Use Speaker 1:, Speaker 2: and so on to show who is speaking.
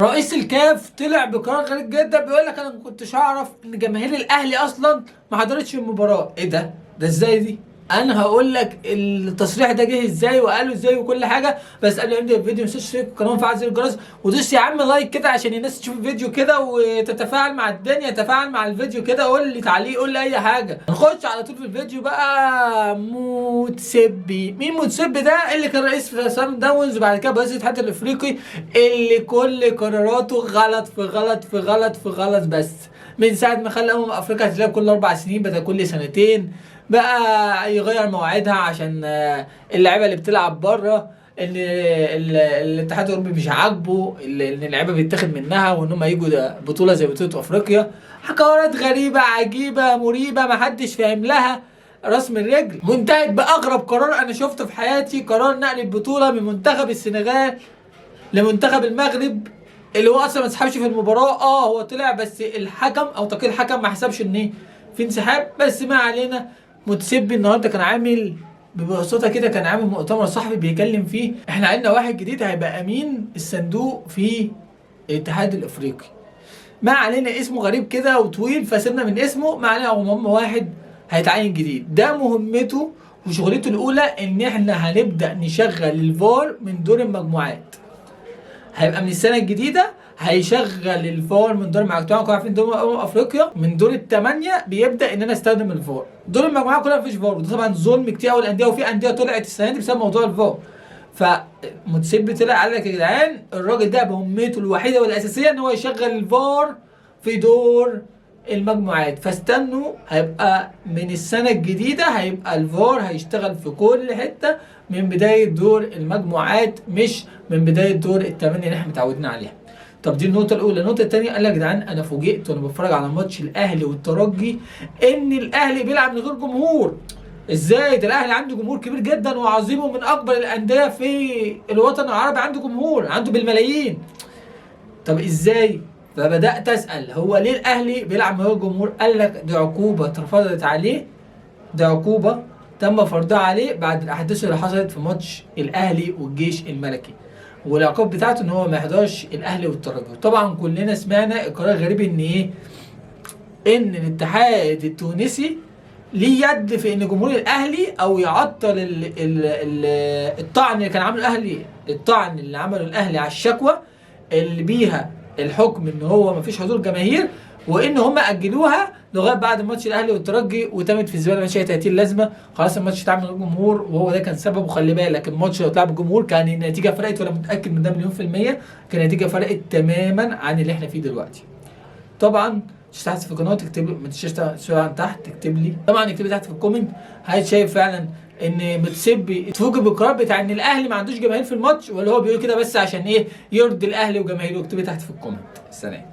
Speaker 1: رئيس الكاف طلع بقرار غريب جدا، بيقول لك انا ما كنتش اعرف ان جماهير الاهلي اصلا ما حضرتش المباراة. ايه ده؟ ده ازاي دي؟ انا هقول لك التصريح ده جه ازاي وقاله ازاي وكل حاجة، بس قبل ما نبدا الفيديو ما تنساش تشترك في القناة وتفعل زر الجرس ودوس يا عم like كده عشان الناس تشوف الفيديو كده وتتفاعل مع الدنيا، تفاعل مع الفيديو كده، قول لي تعليق، قول لي اي حاجة. نخش على طول في الفيديو بقى. موتسيبي، مين موتسيبي ده؟ اللي كان رئيس في سان داونز وبعد كده رئيس الاتحاد الافريقي، اللي كل قراراته غلط في غلط في غلط في غلط. بس من ساعة ما خلى افريقيا هتلعب كل 4 سنين بدل كل سنتين، بقى يغير مواعيدها عشان اللعيبة اللي بتلعب بره، ان الاتحاد الاوروبي مش عاجبه ان اللعيبة بيتاخد منها وان هم يجوا ده بطوله زي بطوله افريقيا. حكاوات غريبة عجيبة مريبه محدش فاهم لها رسم الرجل. منتهت باغرب قرار انا شفته في حياتي، قرار نقل البطولة من منتخب السنغال لمنتخب المغرب، اللي هو اصلا ما انسحبش في المباراة. هو طلع بس الحكم او تقييم الحكم ما حسبش ان ايه في انسحاب، بس ما علينا. موتسيبي النهارده كان عامل ببساطة كده، كان عامل مؤتمر صحفي بيتكلم فيه احنا عندنا واحد جديد هيبقى امين الصندوق في الاتحاد الافريقي، ما علينا اسمه غريب كده وطويل فسيبنا من اسمه، ما علينا. هو مهم واحد هيتعين جديد، ده مهمته وشغلته الاولى ان احنا هنبدا نشغل الفار من دور المجموعات. هيبقى من السنة الجديدة هيشغل الفار من دور المجموعات. طبعا كلنا عارفين دور افريقيا من دور الثمانية بيبدا ان انا استخدم الفار، دور المجموعات كلها مفيش فار، وده طبعا ظلم كتير قوي الاندية، وفي اندية طلعت السنة دي بسبب موضوع الفار. فموتسيبي طلع قال لك يا جدعان الراجل ده مهمته الوحيدة والاساسيه ان هو يشغل الفار في دور المجموعات، فاستنوا هيبقى من السنة الجديدة هيبقى الفار هيشتغل في كل حتة من بداية دور المجموعات، مش من بداية دور الثمانية اللي احنا متعودين عليها. طب دي النقطة الأولى، النقطة الثانية قال لك يا جدعان أنا فوجئت وأنا بتفرج على ماتش الأهلي والترجي إن الأهلي بيلعب من غير جمهور. ازاي ده؟ الاهلي عنده جمهور كبير جدا وعظيم ومن اكبر الاندية في الوطن العربي، عنده جمهور، عنده بالملايين. طب ازاي؟ فبدات اسال هو ليه الاهلي بيلعب من غير جمهور؟ قال لك دي عقوبه اترفضت عليه، دي عقوبه تم فرضها عليه بعد الاحداث اللي حصلت في ماتش الاهلي والجيش الملكي، والعقاب بتاعته ان هو ما يحضرش الاهلي والترجي. طبعا كلنا سمعنا القرار الغريب ان ايه، ان الاتحاد التونسي ليه يد في ان جمهور الاهلي او يعطل ال ال ال الطعن اللي كان عامله الاهلي، الطعن اللي عمله الاهلي على الشكوى اللي بيها الحكم ان هو مفيش حضور جماهير، وان هم اجلوها لغاية بعد ماتش الاهلي والترجي، وتمت في الزبالة ماشية 30 لازمه. خلاص الماتش اتعمل من غير جمهور، وهو ده كان سببه. خلي بالك الماتش لو اتلعب بالجمهور كان النتيجة فرقت، وانا متاكد من ده مليون في المية، كان النتيجة فرقت تماما عن اللي احنا فيه دلوقتي. طبعا مش تحت في القناة تكتب، ما تنساش تحت تكتب لي، طبعا اكتب لي تحت في ال comment هل شايف فعلا ان موتسيبي اتفوجئ بالقرار بتاع ان الاهلي ما عندوش جماهير في الماتش، ولا هو بيقول كده بس عشان ايه يرضي الاهلي وجماهيره؟ اكتب لي تحت في ال comment. سلام.